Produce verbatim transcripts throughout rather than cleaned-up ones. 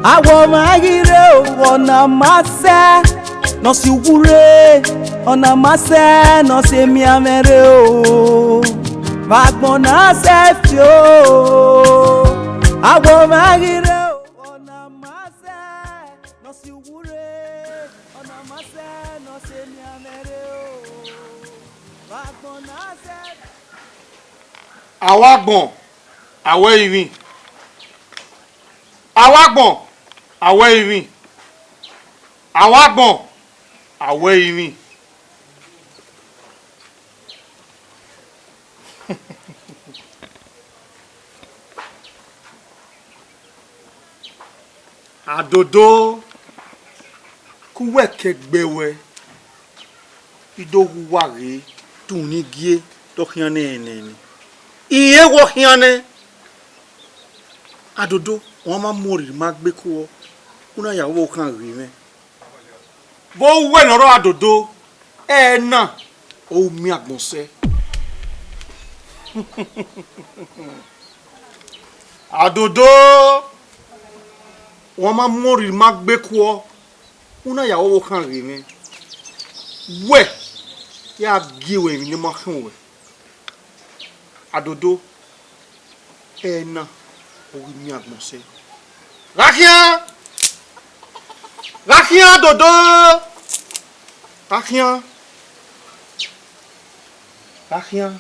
Awọmwa ghi rre o, ọna ma sẹ, ne ọ si uwu rre, ọna ma sẹ, ne ọ si emianmwẹ rre o. Vbe agbọn na sẹ fi o, awọmwa ghi rre o, ọna ma sẹ, ne ọ si uwu rre, ọna ma sẹ, ne ọ si emianmwẹ rre o. Vbe agbọn na sẹ. Awọagbọn, awẹ ivin. Awọagbọn, awẹ ivin. Awọagbọn, awẹ ivin. Adodo, ke uwẹ ke gbe wẹ, I do wu uwa ghe, te unu ni gie, te ọ khian nẹ ẹnẹnẹ. Irẹn wẹ ọ khian nẹ. Adodo, ọ ma mu orhirhi ma gbe kuọ, u na ya vbe okhan ghe mwẹ. Vbe uwẹ ne ọ rrọọ Adodo, ẹna, ọ ru miẹn agbọn sẹ. Adodo, ọ ma mu orhirhi ma gbe kuọ, u na ya vbe okhan ghe mwẹ. Wẹ, ya gie ruẹ emwi ne ma khian ruẹ. Adodo, ẹna, ọ ru miẹn agbọn sẹ. Gha khian! Gha khian, Adodo! Gha khian! Gha khian!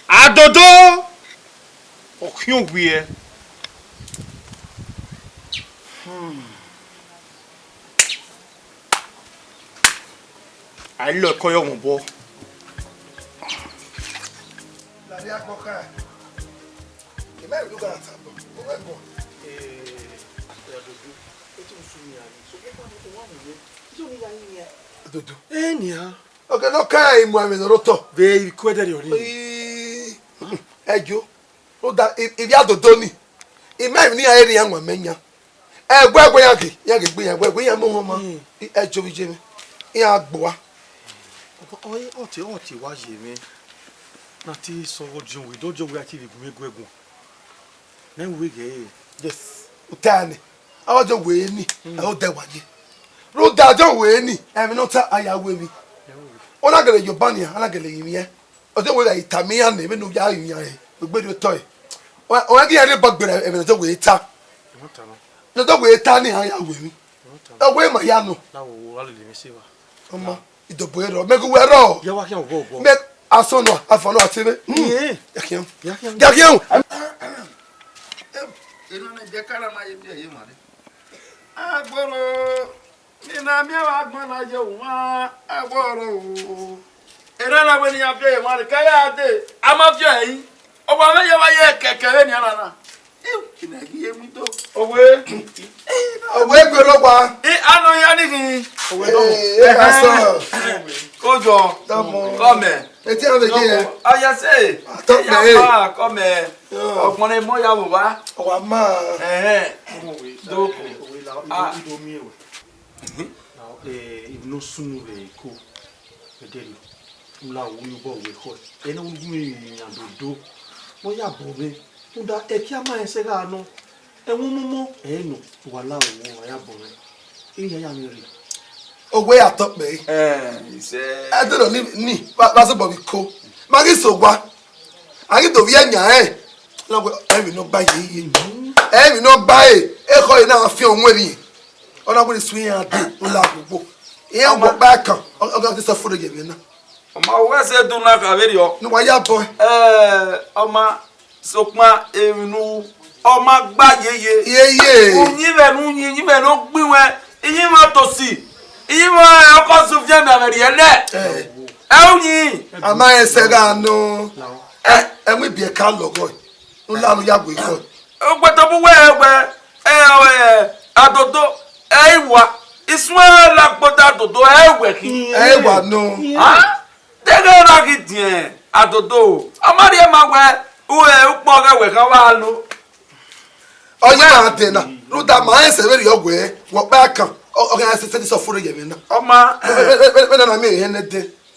Adodo! Ọ khian owiẹ. Hmm. A i lọ ẹkọ yọ mwẹ obọ. Lariẹ agbọn kha. Imẹ ru gha ta bọ. O wẹ bọ. Eh, Adodo. Etu su mi ari. So, e pa no wa mu ye. Etu ni ya yin ya. Adodo. Eh, nia. Ọke ne ọ ka imuamwẹ ne ọ rre otọ. Vbe i ku ẹdẹrriọ ri. Ii, ẹjo, rhunmwuda i- ivbi Adodo ni, I ma emwi ne iran rre ne iran wan mẹ yan. Ẹguẹguẹ iran ghe, iran ghe gbe iran, ẹguẹguẹ iran mu ohọn ma. Mm. I- ẹjo vbe iye mwẹ, iran gbe uwa. Ọ- ọ- ọ te ọ te wa ye mwẹ, na te sẹ ọghe ọdiọn wẹ, ọdiọn wẹ a te vbe gu mwẹ guẹguẹ. Nẹ wẹ ghẹ. Yes, u ta nẹ. Avbe ọdiọn wẹ ni, ẹ odẹ wa ye. Rhunmwuda ọdiọn wẹ ni, ẹmwẹ ne ọ ta, a ya ru emwi. Ọ na gele ye obọ nian, a na gele rinmwian. Ọdiọn wẹ gha tama iran nẹ, vbene u ya rinmwian rẹ, u gbe rhie otọ ẹre. Ọ ghi rre obọ gberra ẹmwẹ ne ọdiọn wẹ ta. Ne ọdiọn wẹ ta ni, a ya ru emwi. Ọ wẹ ma ya nọ. Ọma. Idobo rrọọ, mẹ ghi wẹ rrọọ. Ya wa khian obọ obọ. Mẹ asọn nọ, afọ nọ, a te mwẹ. Hmm. Iye. Ya khian. Ya khian. Ya khian. Eno ne je kara ma ye bi ye mare. Agboro, ni na miẹn vbe agbọn na ye wan, agboro o. Eno na wẹ ne iran viọ ye mare, ke ya dee, a ma viọ ẹre. Ọ wa mwẹ ye wa ye kẹkẹ vbenian na na. Iu, kina ghi ye window. Owe. Owe, gbe rre owa. I, a nọ hia ni khin. Owe, no. Eh, eh, pastor. Kojo. Damo. Come. Eti ave je. Come. Ah, ya se. Atọ pe. Ya ma, come. Yo. Ọgbọn ne mọ ya vbe owa. Owa ma. Ẹhẹn. Doko. Ah. Now, eh, if no sunu vbe ko. Ẹdẹrriọ, u la wu ye obọ wẹ ekhọe, ẹre ne u gu mwẹ rinmwian dodo, ne ọ ya bọ mwẹ, rhunmwuda ẹki a ma rẹn sẹ gha nọ, ẹmwẹ ọmọmọ ẹre nọ, wa la wu, ọ ya bọ mwẹ, iran ya mwẹ rre. Owe ya tọ kpẹre. Eh, isẹ. Ẹdẹrriọ ni, ni, vba, vba zobọ vbe iko, ma ghi sẹ owa, a ghi do vbiẹ yan rẹn, na wẹ, ẹmwẹ ne ọ gba ye ye, ẹmwẹ ne ọ gba re, ekhọe na fian ọmwẹ rrie. Ọ na wẹ ne isu iran dee, u la gbogbo. Iran gu ọkpa kan, ọ, ọ gha te sẹ fo ye vbe na. Ọ ma wẹ sẹ dun na kha vberriọ. Ne uwa ya bọ. Eh, ọ ma sokpan emwi ne u, ọ ma gba yeye. Yeye. Uyinmwẹ ne u yin, uyinmwẹ ne ọ gbinwẹ, uyinmwẹ otosi, uyinmwẹ ọkọ Sofian na vbe rhie nẹ. Eh. Ẹ u yin. A ma rẹn sẹ gha nọ. Ẹ, ẹmwẹ ibiẹka lọghọe. U la ne u ya gu ekhọe. Ugbẹtọbu wẹ wẹ, ẹ, ẹ, Adodo, ẹ i wa, isuẹn la gboda Adodo, ẹ i wẹ khin. Ẹ i wa nọ. Ah, deghẹ na ghi diẹn Adodo, ọ ma rhie ma wẹ, u, ẹ, ukpọn ghẹ wẹ khan wa lo. Ọ ye na dee na, rhunmwuda ma rẹn sẹ vberriọ wẹ, wẹ ọkpa kan, ọ, ọ gha sẹ sẹ ni sẹ fo ye vbe na. Ọ ma, vbe, vbe, vbe, vbe, vbe na na miẹn ehe nẹ dee.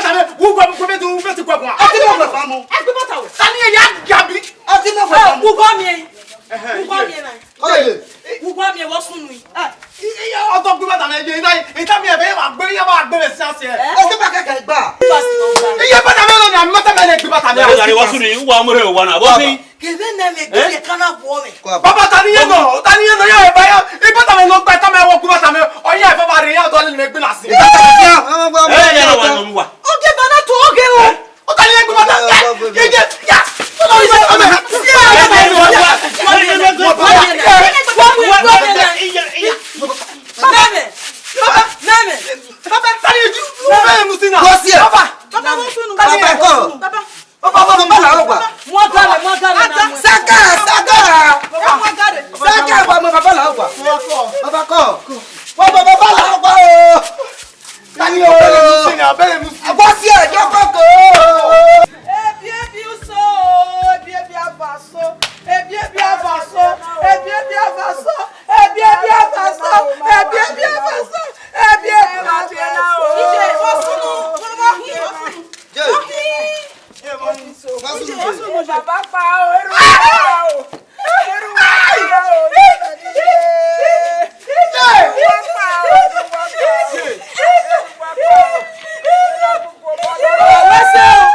bata mwẹ, u gu ẹmwẹ, u gu ẹmwẹ, u gu ẹmwẹ. Ọ ti mẹ wẹ famo. Ẹgbẹ bata wẹ. Ta ni ya gabi? Ọ ti mẹ wẹ famo. U gu miẹn. Ẹhẹn, u gu miẹn na. Ọyẹ. U gu miẹn wọ sunu. Ọtọ gbe bata mwẹ ye, ita mi ẹbẹ wa gbe, ya wa gbe vbe sian siẹ. Ẹ ti ba kẹkẹ gba. Iye bata mwẹ lọ ni, a mata mwẹ ne gbe bata mwẹ. Ẹ, gari wọ sunu, u wa mu rẹ wa na. Bọ fi. Kevbe ne mẹ gbe ye kana wọ mẹ. Baba, ta ni ye nọ? Ta ni ye nọ? Ya ba ya. I bata mwẹ nọ gba, ta mwẹ wọ gbe bata mwẹ. Ọ ya fa ba re ya dọ le mẹ gbe na si. Ẹ, ya wa nọ wa. Oge ba na to oge o. Ọ ta ni ye gbe bata? Ya, ya, ya. Mẹmẹ, mẹmẹ, baba, ta ni ye ju? Mẹmẹ, Musina. Baba, baba, baba, baba, baba, la ọgba. Mu ọga rẹ, mu ọga rẹ na mu. Saka, saka. Saka, wa mu baba la ọgba. Baba kọ. Wa mu baba la ọgba o. Tani o? Abẹ́rẹ́ mu sí ni, abẹ́rẹ́ mu sí. Àwa sí ẹjọ́ kọ̀ọ̀kan. Ebi ebi uso, ebi ebi avaso, ebi ebi avaso, ebi ebi avaso, ebi ebi avaso, ebi ebi avaso, ebi ebi avaso. Ije, wọ́n sunu, wọ́n wọ́n hin, wọ́n hin. Baba pa o, eru pa o. Eru pa o. Wa wẹ sẹ o.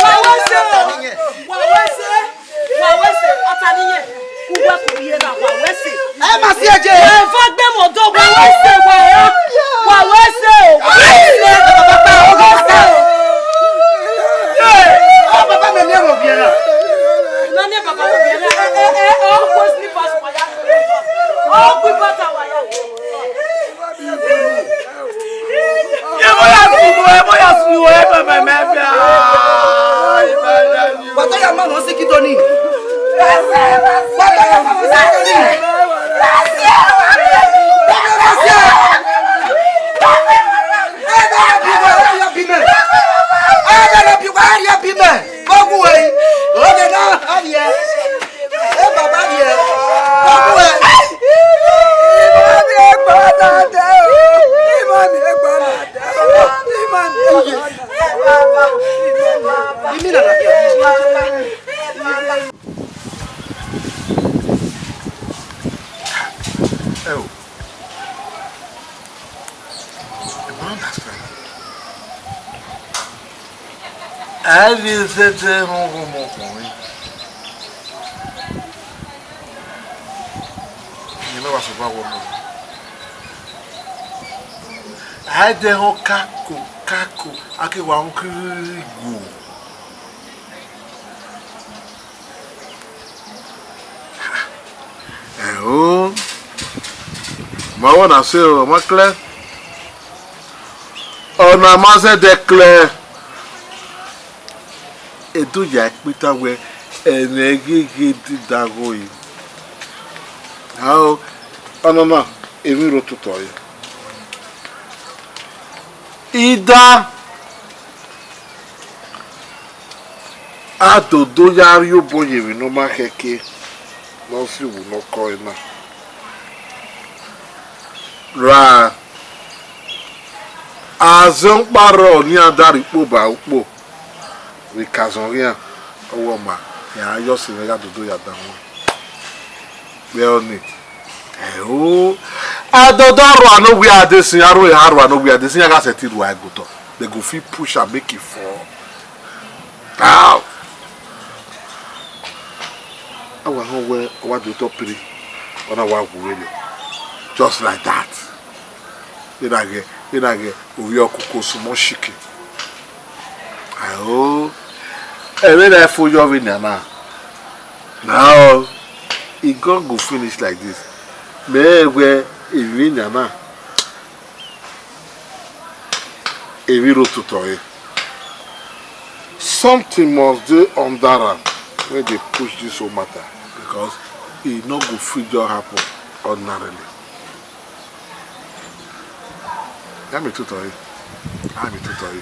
Wa wẹ sẹ o. Wa wẹ sẹ. Wa wẹ sẹ, ọta ni yẹn, uwẹ kò rhie na, wa wẹ sẹ. Ẹ ma si ẹje. Ẹ va gbe mọ do, wa wẹ sẹ, wa ra, wa wẹ sẹ o, wa wẹ sẹ. Baba, baba, baba, baba, baba, mẹ miẹn vbe obiẹra. Na miẹn baba vbe obiẹra, ẹ, ẹ, ẹ, ọ kue slippers wa ya, ọ kue bata wa ya. Ye mo ya sunu, ye mo ya sunu, ye mo mẹ mẹ mẹ. Wa ta ya ma no si ki do ni. Wa ta ya ma no si ki do ni. Ẹ bẹrẹ bi wa, ẹ bẹrẹ bi mẹ. Ẹ bẹrẹ bi wa, ẹ bẹrẹ bi mẹ. Kọ gu wẹ yi. Oge na, a viẹ. Ẹ baba viẹ. Kọ gu wẹ. Imọ mi egbe na dẹ o. Imọ mi egbe na dẹ o. Imọ mi egbe na dẹ o. Imi na na viẹ. Ẹ o. I ma understand. A i vbe zẹdẹ họn ọmọ ọkhuọnre, iran na wa sẹ obọ wẹ ọmọ. A i dẹ họn kako kako, a ke wa họn kiriri guo. Ẹo, ma wẹ na sẹ o, ọ ma klẹ. Ọna ma zẹdẹ klẹ. Edu ya ikpita wẹ ẹmwẹ gheghe didagho yi. Ao, ọnọna, emwi rre ototọ re. Ida, a dodo ya rhie obọ ye emwi ne ọ ma khẹke ne ọ si owu ne ọ kọe na. Ra azẹ ọkpa rrọọ ne iran da rhie ukpo ba ukpo, vbe ka zọn ghe iran, ọ wẹ ọma, iran yọ sẹ mwẹ gha dodo ya dan wọn. Vbe ọnii, ẹo, Adodo rua ne ovbi a de sin, a rua, a rua ne ovbi a de sin, iran gha sẹtin rua ẹgodo, they go fit push am make e fall. How? A wa họn wẹ ọ wa do otọ piri, ọ na wa wu vberriọ, just like that. Vbene a ghẹ, vbene a ghẹ ovbi ọkụkọ sumọ shiki. Aho, ẹmwẹ na fo yọ vbe nian na. Now, e gon go finish like this. Mẹ rẹn wẹ emwi vbe nian na, emwi rre ototọ ẹre. Something must dey under am wey dey push this whole matter, because e no go fit just happen ordinarily. Ya mi tutọ re, ya mi tutọ re.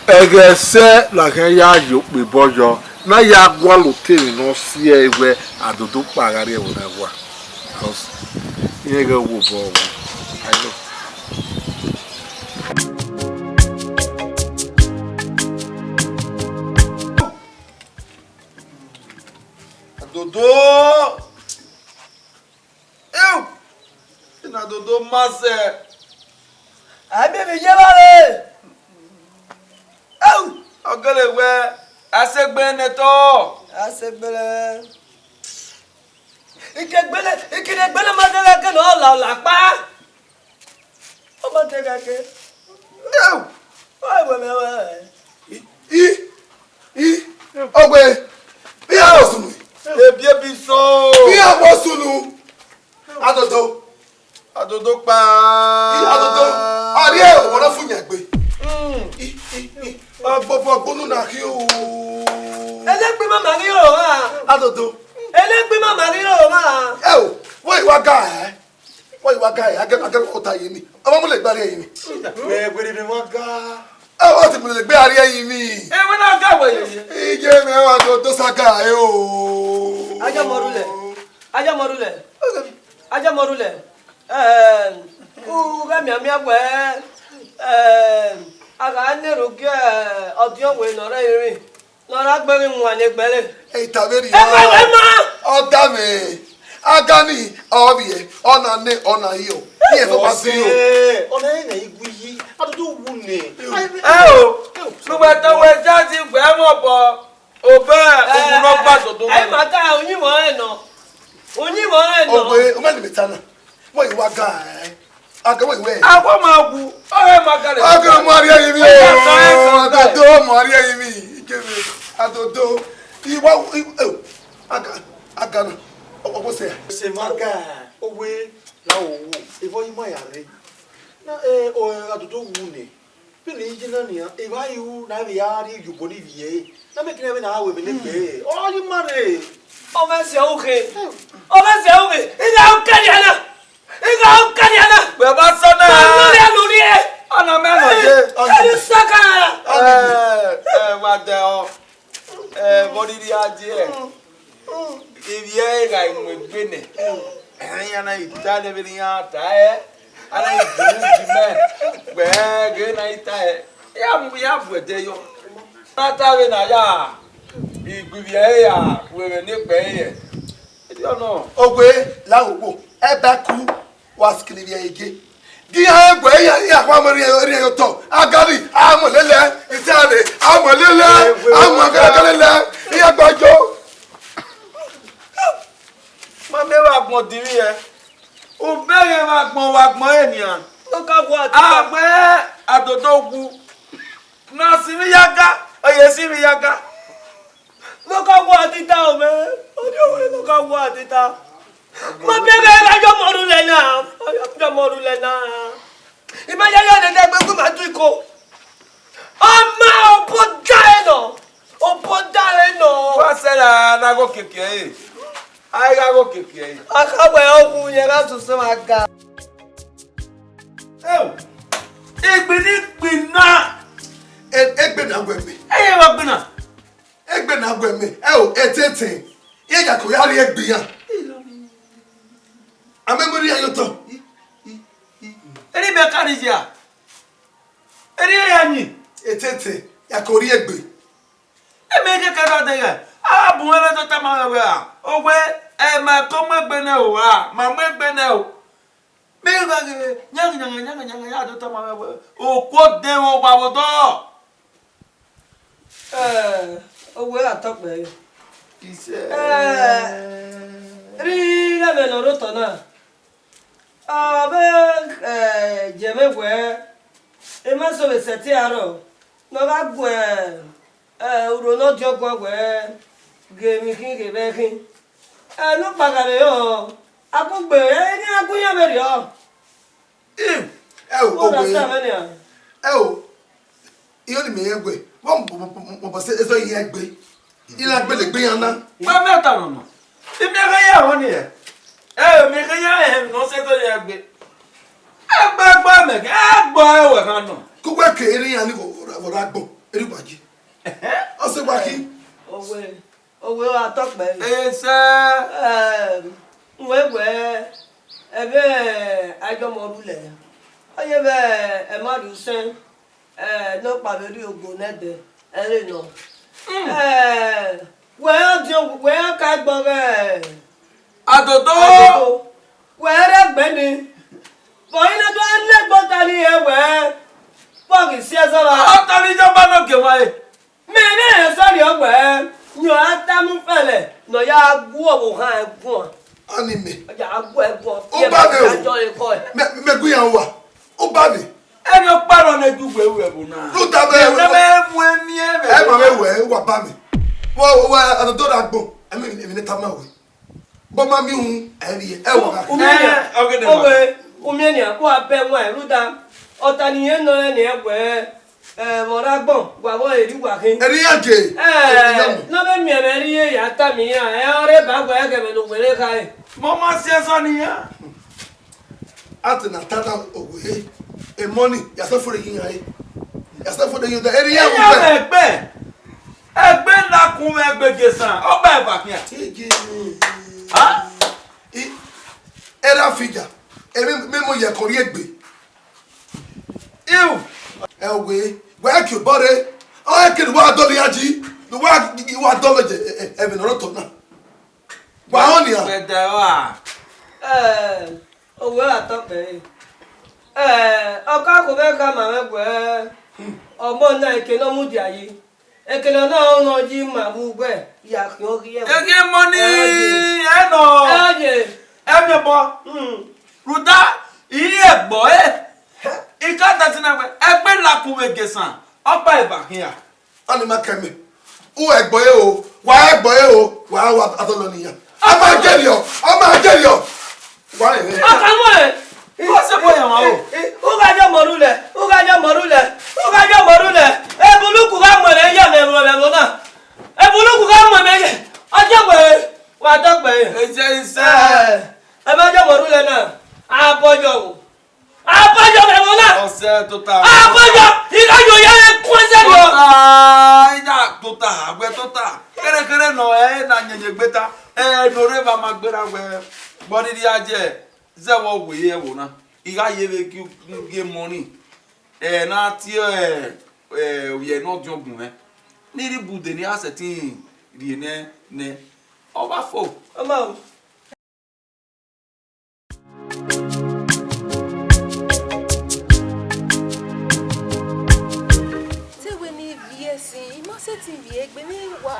Ẹghẹ sẹ na khẹ ya ye okpebọ yọ, na ya gualọ otọ emwi ne ọ si ẹe wẹ Adodo kpa gha rrie ẹvbo na wa, because irẹn ghẹ wo obọ ọvbu. I know. Adodo! Eu! Ina Adodo ma sẹ. A miẹn emwi ye evbare. Eu! Ọ gele wẹ, a sẹ egbe nẹ tọ. A sẹ egbe nẹ. Ikegbele, ikegbele ma de gha ke ne ọ la, ọ la kpa. Ọ ma de gha ke. Eu! Ọ wẹ mẹ wẹ. I, i, i, ọgbe, iran wọ sunu. Ebi ebi so. Iran wọ sunu. Adodo. Adodo kpa. I, Adodo. Ọrịa ọmọ na fu yan egbe. Mm. I, i, i. Ọgbọbọ gbonu na khin o. Ẹlẹgbẹ ma ma ghi roro gha. Adodo. Ẹlẹgbẹ ma ma ghi roro gha. Ẹ o, wẹ i wa ga ẹ. Wẹ i wa ga ẹ, a gẹ, a gẹ kota ye mi. Ọmọ mu le gba rhie ye mi. Wẹ wẹ ne wa ga. Ẹ o, ti mu le gbe a rhie ye mi. Ẹ wẹ na ga wẹ ye. Iye mẹ wa do do sa ga ẹ o. Aja mọ rulẹ. Aja mọ rulẹ. Aja mọ rulẹ. Ẹm, u ghẹ mianmian wẹ, ẹm, a gha na erhunmwu ọdiọn wẹ ne ọ rre emwi ne ọ ra gbe ghi wan ne ẹgbẹre. Ẹ i ta vberriọ. Ẹgbẹre ma. Ọ da mwẹ, a ga ni, ọ vbiẹ, ọ na nẹ, ọ na hiọ. Iye fo ba si o. Ọnẹ, ọnẹ ne i gu yi, Adodo wu nẹ. Ẹ o, ne uwẹ tọ wẹ judge wẹ mwẹ obọ. Obẹ, ogun nọ gba Adodo. Ẹ ma ta, uyinmwẹ ọnrẹn nọ. Uyinmwẹ ọnrẹn nọ. Ogbe, u ma ni mẹ ta na. Wẹ i wa ga ẹ. A ga wẹ i wẹ. A wa ma gu. Ọrẹ ma ga le. A ga mu a rhie ye mi o. Adodo mu a rhie ye mi. Ikeme. Adodo. I wa, i, o. A ga, a ga na. Ọ, ọ, what's there? Sẹ ma ga. Owe, la o wo. Evọ i ma ya rre. Na, eh, o, Adodo wu nẹ. Vbene I ye na nian, evba ru na vbe ya rrie iyobọ ni vbiẹ ẹre. Na mẹ gele vbe na ru ẹmwẹ ne egbe ẹre. Ọ yi ma rre. Ọ mwẹ sẹ ughe. Ọ mwẹ sẹ ughe. I gha ru kẹdia na. I gha ru kẹdia na. Wẹ ma sọ na. Ma nọ rhie, nọ rhie. Ọna mẹ nọ ye. Ẹni saka. Ẹ, ẹ, wa dẹ ọ. Ẹ, vbọ rhirhi a die. Ivbi ẹre gha mu egbe nẹ, iran na i ta nẹ vbene iran ta ẹre, a na i dunu gi mẹ, wẹ ghe na i ta ẹre, ya mu, ya bu ẹdẹ yọ. Na ta vbe na ya, igbivbi ẹre ya ru ẹmwẹ ne egbe ẹre. Ediọnọ. Ogbe la okpo, ẹbaku. Wa sikini vbiẹ ege. Gi iran gu iran, iran wa mu erriọ, erriọ ye otọ. Agari, a mu lele, itare, a mu lele, a mu agari lele, iran gba yo. Ma miẹn vbe agbọn dinmwi hẹ. Ubẹghe vbe agbọn, vbe agbọn ẹre nian. Ọ ka gu ati. Agbọn Adodo wu. Na si vbe ya ga, ọ ye si vbe ya ga. Vbọkọ wa tita o mẹ, ọ diọ wẹ vbọkọ wa tita. Ma biẹ ghẹ gha yọ ọmọ rhulẹ na, ọ yọ ọmọ rhulẹ na. I ma ya ya nene ẹgbẹ gu ma tu iko. Ọma obọ dare nọ, obọ dare nọ. Wa sẹ ra na gho keke ẹre, a i gha gho keke ẹre. A kha wẹ ọghu yẹn gha soso ma ga. Eo, egbe ni gbe na. E-, egbe na gu ẹmwẹ. Eye wa gbe na. Egbe na gu ẹmwẹ. Eo, etete. Iye ya ko ya rrie egbe iran. A mẹ mu erriọ ye otọ. Imẹ ka rhie ya. Erriọ ya yin. Etete, ya ke orhiọn egbe. Imẹ keke rhọdẹ ya. A bu mwẹ vbe tota ma mwẹ wẹ a. Owe, ẹ ma ko mu egbe nẹ o a. Ma mu egbe nẹ o. Mẹ gha ghe, yangan, yangan, yangan, yangan, ya tota ma mwẹ wẹ. Okuo de vbe owa vbe odọ. Eh, owe ra tọkpẹ re. Isẹ. Eh, rhie ighẹ ẹmwẹ ne ọ rre otọ na. Ọ vbe, eh, jẹ mwẹ wẹ, emwa eso vbe sẹtin arrọọ, ne ọ gha gu, eh, urho ne ọ diọn guan wẹ, ghe emwi khin, ghe vbe khin. Eh, ne ọ kpa gha vbe rọ, a gu gbe, eh, ne a gu iran vberriọ. Im, ẹ o, Wẹ owe. Understand mwẹ nian? Ẹ o, iran ni mẹ rẹn gbe, vbọ mọ bọ sẹ eso iran gbe. Iran gbele gbe iran na. Wa mẹ ta nọ nọ. Imiẹnrẹn ya họn ni ẹ. Ẹ, imiẹnrẹn ya hẹn nọ sẹ eso iran gbe. Ẹgbẹ ẹgbẹ mẹ kẹ, ẹgbọ ẹwẹ kan nọ. Ku wẹ ke erriọ iran ni vbe ra gbọn, erriọ wa yi. Ọ sẹ wa yi. Owe, owe ra tọkpẹ re. Esẹ. Em, wẹ wẹ, ẹmwẹ ayọmọ rulẹ. Ọ ye vbe ẹmọ rhie usẹn. Eh, ne ọ kpa vbe rhie ogo nẹdẹ, ẹ re nọ. Mm. Eh, wẹ ọ diọn, wẹ ọ ka ẹgbọn ghẹ Adodo. Adodo. Wẹ rre egbe ni. Vbe ọ i na do a na egbe ọta ni rẹn wẹ, vbọ ghi si ẹzọ ra? Ọta ni jọba nọ gie wa re. Mẹ ne rẹn sọrriọ wẹ, yan a ta mu fẹlẹ, ne ọ ya gu ọvbo han ẹguan. Ani mẹ. Ọ ya gu ẹguan. U ba vbe o. Mẹ, mẹ gu iran uwa. U ba vbe. Ẹni ọkpa nọ ne ju gbe ru ẹvbo na. Rhunmwuda vbe Ẹvbo na mẹ mu ẹmi ẹmwẹ. Ẹ ma vbe wẹ, wa ba mẹ. Wọ, wọ, Adodo ra gbọn. Ẹmwẹ, ẹmwẹ ne tama wẹ. Bọ ma miẹn uhunmwu, ẹ vbiẹ, ẹ wọ gha. Umiẹn nian, Eh, ọgẹdẹ ma. Owe, umiẹn nian, wa bẹ wan rhunmwuda. Ọta ne irẹn nọ rẹn nian wẹ, eh, vbe ọ ra gbọn, wa vbe eri uwa khin. Eri iran je. Eh, Eri iran mu. Ne ọ vbe miẹn mwẹ rhie ya tama iran, ẹ ọre ba wẹ ẹghẹ mwẹ ne uwẹ re khare. Mọ ma si ẹzọ ne iran. Ate na ta na owe, emọ ni, ya sẹ fo re yin iran re. Ya sẹ fo re yin iran, eri iran mu Iran bẹ. Ẹgbẹ, ẹgbẹ na kun mwẹ egbe Jesan, ọ gba eva khian. Ege. Ha? I, era fija, emi, mi mu ye ẹko rhie egbe. Iu. Ẹ we, wẹ ke obọ re, ọ ke ne wa dọlọ iran ji, ne wa, wa dọlọ je, ẹ, ẹ, ẹmwẹ ne ọ rre otọ na. Wa họn nian. Gbẹdẹ wa. Ẹ, owe ra tọkpẹ re. Ẹ, ọkaoku mwẹ khama mwẹ wẹ, ọmọ na eke ne ọ mudia yi. Ekene ọ na rẹn ọnọ yi ma vbe uwẹ ya khian ọghe ẹmwẹ. Eghi emọ ni, Ẹ ye. Ẹ nọ. Ẹ ye. Ẹ miẹn obọ. Hmm. Rhunmwuda, I rhie ẹgbọ ẹre. I ka da ẹtin na wẹ, ẹgbẹ la kun vbe Jesan, ọ gba eva khian. Ọni ma kẹ mẹ. U ẹgbọ ẹre o, wa ẹgbọ ẹre o, wa wa adọlọ ne iran. A ma jẹriọ, a ma jẹriọ. Wa rẹn. Ọka mọ ẹ. Ọ sẹ bọ yan wa o. U gha yọ mọ rulẹ, u gha yọ mọ rulẹ, u gha yọ mọ rulẹ. Ebuluku gha mu ẹmwẹ ya mẹ ẹmwẹ ẹmwẹ na. Ebuluku gha mu ẹmwẹ ya. Ọ jẹ wẹ, wa dọgbe. Ẹ jẹ isẹ. Ẹ, ẹ ma yọ mọ rulẹ na. Abọyọ o. Abọyọ vbe ẹvbo na. Ọsẹ tota. Abọyọ, I gha yo ya vbe kun ẹsẹ nọ. Tota, I na tota, agbẹ tota. Kẹrẹkẹrẹ nọ, ẹ na yẹnyẹn gbe ta. Ẹ, ne oreva ma gberra wẹ, bọ rhirhi a jẹ, zẹ vbe ọ wẹ ẹvbo na. I gha ye vbe gie, gie mọ ni. Ẹ, na tie, ẹ, ẹ, ovbi ẹre ne ọ diọn gun mwẹ. Ne I rhie bu de ne I a sẹtin rhie nẹ, nẹ. Ọ vba fo. Ọ ma o. Te wẹ ne I viẹ ẹsin, I ma sẹtin viẹ egbe mwẹ wa.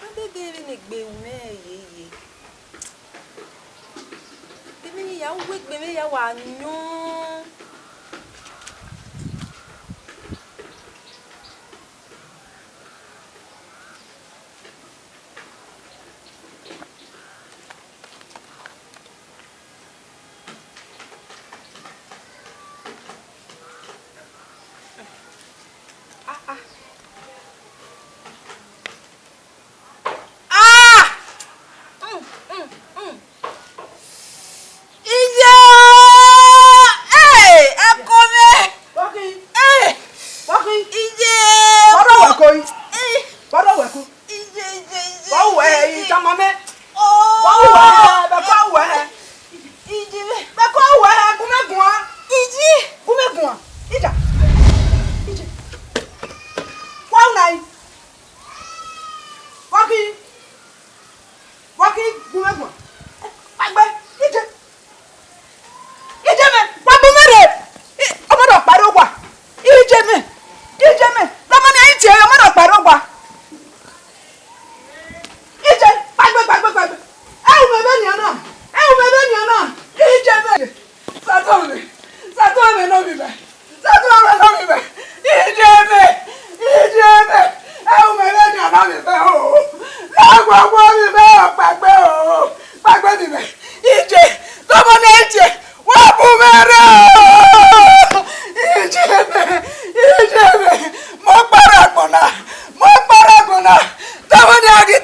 A dede vbene egbe mwẹ yeye. Egbe mwẹ ya wẹ egbe mwẹ ya wa yọn. Ah, ah. Ah! Mm, mm, mm. Iye o! Hey, ẹko mwẹ! Hey! Iye! Wa rọ wẹ ko? Hey! Wa rọ wẹ ko? Iye, iye, iye. Wa wẹ, iye. I tama mẹ. Oh! Wa wẹ, bẹ ko wẹ. Iye. Bẹ ko wẹ, gu mẹ guan. Iye.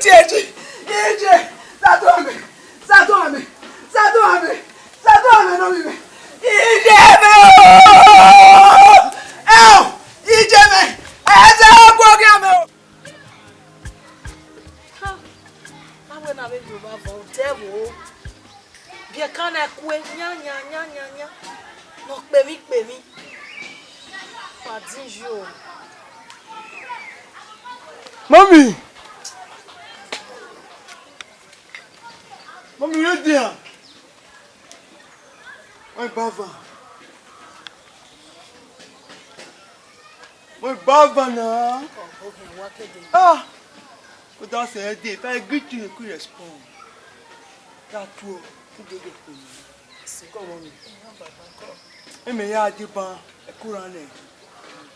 Ije, ije, Satan mẹ, Satan mẹ, Satan mẹ, Satan mẹ ne ovbi mwẹ. Ije mẹ o! Ẹo, ije mẹ, ẹzẹ ọgua ọghe mẹ o! Ha! Avbe na vbe rhie ovba vọ, devil o. Biẹ kan na kue, yan, yan, yan, yan, yan. Ne ọ kpemwi, kpemwi. Wa din yo. Mummy! Mummy, wẹ dia? Wẹ baba. Wẹ baba na. Ah! But that's a headache. If I greet you, you could respond. That true. Too good for me. Come on. Ẹ mẹ ya deba, ẹ kura nẹ.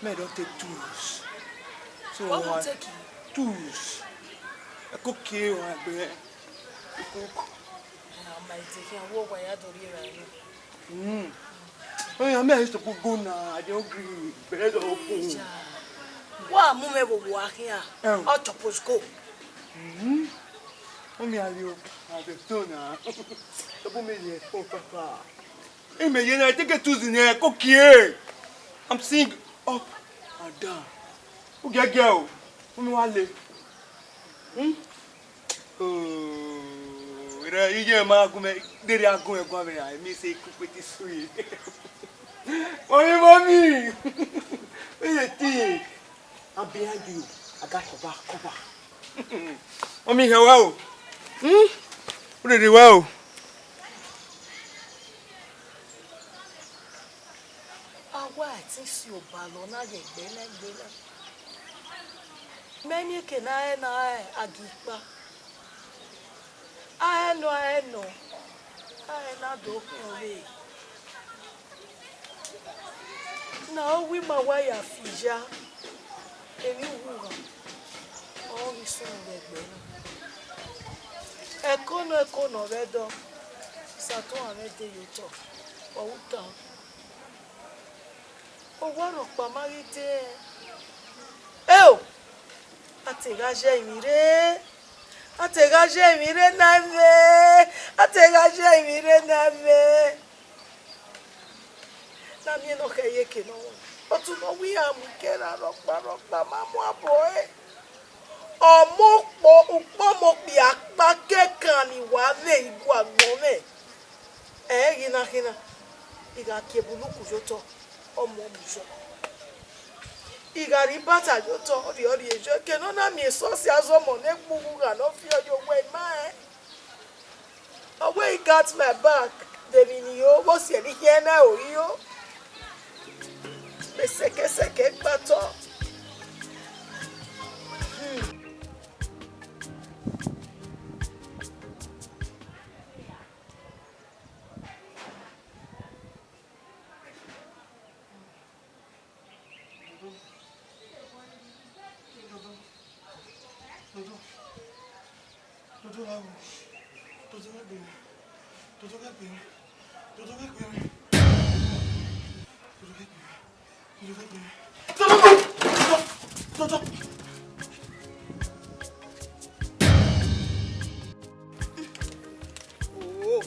Mẹ don take tools. So what will take you? Tools. Ẹ ko kie wa gbe. Ẹ ko. Ah, my dear, wo wa ya do ri ra ni. Mm. Oh, yeah, me, I used to go, go now. I don't agree. But that's all cool. Wa mu me wo wa here. Eh. Ọ tọpọs ko. Mm-hmm. Mummy, I will, I will do now. Double me here. Oh, papa. Hey, me, you know, I take it Tuesday night. Cook here. I'm seeing up and down. Who get girl? Mummy, wa le. Hmm? Oh, ira, iye ma gu me, dere a gu me gu me, I mean say cook with this sweet. Mummy, mummy. What you think? I'm behind you. I got your back, cover. Mummy, how are you? Hmm? What did you well? Awa ẹtin si obalọ na ye egbe na egbe na. Mẹ miẹn eke ne a rẹn ne a rẹn agiekpa. A rẹn nọ, a rẹn nọ, a rẹn na do khian ọvbehe. Ne ọ wi ima wa ya fi ya, emwi uwu gha, ọ ghi sunu vbe egbe na. Ẹko nọ, ẹko nọ vbe Ẹdo, Satan mwẹ de ye otọ, ọ ru tan. Owa rhọkpa ma ghi dee. Eo! A te gha ye emwi rre, a te gha ye emwi rre ne a mwẹ, a te gha ye emwi rre ne a mwẹ. Ne a miẹn ne ọ khẹ ye eke nọ, ọ tu ne ọ wẹ iran mu ikẹra rhọkpa rhọkpa ma mu abọ ẹre. Ọmọ ukpo, ukpọmọ okpia kpa kẹkan ni wa vbe igua agbọn mwẹ. Ẹ i ghi na khin na, I gha kie buluku ye otọ, ọ muọ mu yọ. I gha rhie ibata ye otọ, ọ rhie, ọ rhie yọ. Eke ne ọ na miẹn esọsi azọmọ ne gbuwu gha ne ọ fi ọ ye owẹ ima rẹn. Ọ wẹ, he got my back, de emwi ne I ho, vbe ọ si ẹre ne I khian na ro iro. Vbe sẹkẹsẹkẹ gba otọ. Hmm. Oh,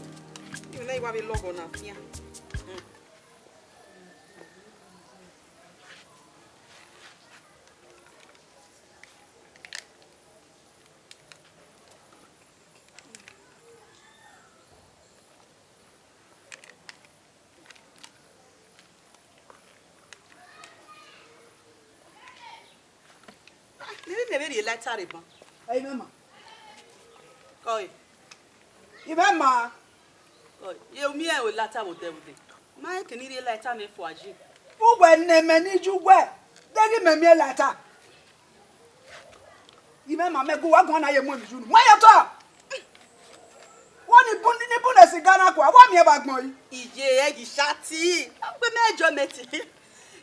even now you have a log on now. Yeah. Nene mẹ vbe rhie lighter rre ban. Ẹ, I mwẹ ma. Kọe. I mwẹ ma. Kọe, ye u miẹn lighter vbe odẹ vbe odẹ. Ma ke ni rhie lighter mwẹ fua yi. Uwẹ ne mẹ ni ju wẹ, deghẹ mẹ miẹn lighter. I mwẹ ma, mẹ gu uwa guan na ye mu emwi ye unu. Mu ẹre ye otọ. Wẹ ni bun, ni bun siga na kua, wa miẹn vbe agbọn yi. Iye, ẹ yi shati. Ọ gbe mẹ enjoyment.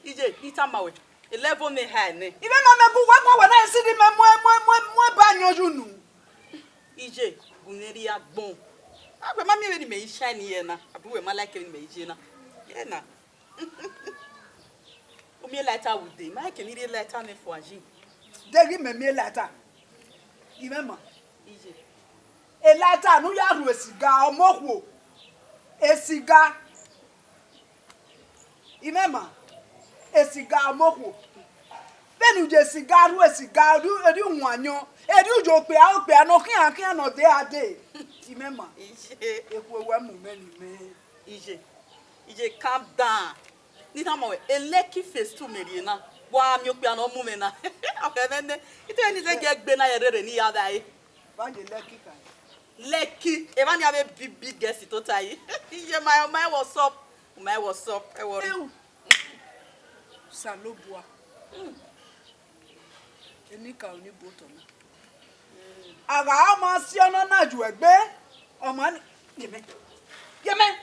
Iye, I tama wẹ, eleven ne ha nẹ. I mwẹ ma, mẹ gu uwa guan, wẹ na si ghi mẹ mu, mu, mu, mu eba yan ye unu. Iye, gu mwẹ rrie agbọn. A wẹ ma miẹn vbene imẹ i shine ye na, abi wẹ ma like vbene imẹ i ye na. Ye na. U miẹn lighter vbe odẹ, ma ke ni rhie lighter nẹ fua yi. Deghẹ mẹ miẹn lighter, I mwẹ ma. Iye. Elata ne u ya rhu esiga, ọmọ okhuo. Esiga. Imẹ ma, esiga ọmọ okhuo. Vbene u ye esiga rhu esiga, erriọ erriọ u wan yọn, erriọ u ye okpia okpia ne ọ khian khian ne ọ de a de. Imẹ ma, Iye. Ekhue wẹ mu mwẹ ne imẹ. Iye, iye, calm down. Ne I tama wẹ, Lekki phase two mẹ rhie na, wa miẹn okpia ne ọ mu mwẹ na. Ọkhẹ mwẹ nẹ, I te ni zẹ gie gbe na ye rere ne I ya vba ẹre. Vba ye Lekki kha? Lekki, evba ni a vbe bi biggest tota yi. Iye ma, ma what's up, ma what's up, ẹ wọ rre. Eu, Osanobua. Enikaro ni bu otọ na. A gha ma si ọnọ na ju ẹgbe, ọ ma ni, ye mẹ, ye mẹ.